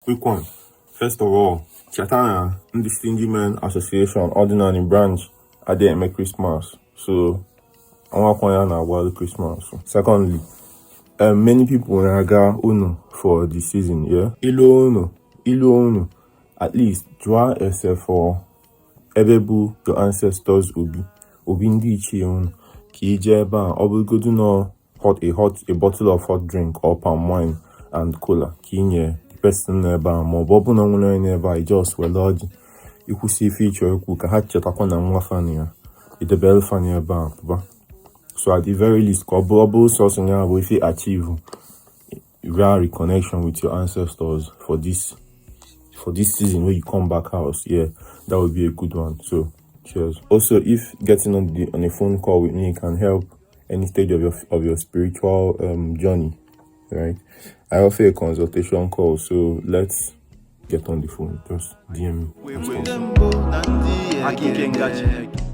Quick one. First of all, cheta na ndị Stingy Men Association Ọdịnanị branch adịghị eme Christmas, so ọnwakwa ya na-agbalụ Christmas. Secondly, many people na-aga unu for the season, yeah? Ilu unu, ilu unu, at least jụọ ese for ebe bụ your ancestors obi, obi ndị ichie unu, ka ije ebe a, ọ bụrụgodu nọ hot a hot a bottle of hot drink or palm wine and kola ka inye the person nọ ebe a, ma ọ bụ ọ bụ na nwere onye n'ebe a, i just were ọjị ikwụsị ife ịchọ ikwu ka ha chetakwa na nwa fani ya idebere fani ebe a pụba. So at the very least, ka ọ bụrụ sọsọ ya bụ ife achieve rare reconnection with your ancestors for this season when you come back house. Yeah, that would be a good one. So cheers. Also, if getting on a phone call with me can help any stage of your spiritual journey, right, I offer a consultation call, so let's get on the phone. Just DM me. Ndị mbụ na ndị Aka ike ngaji. egede.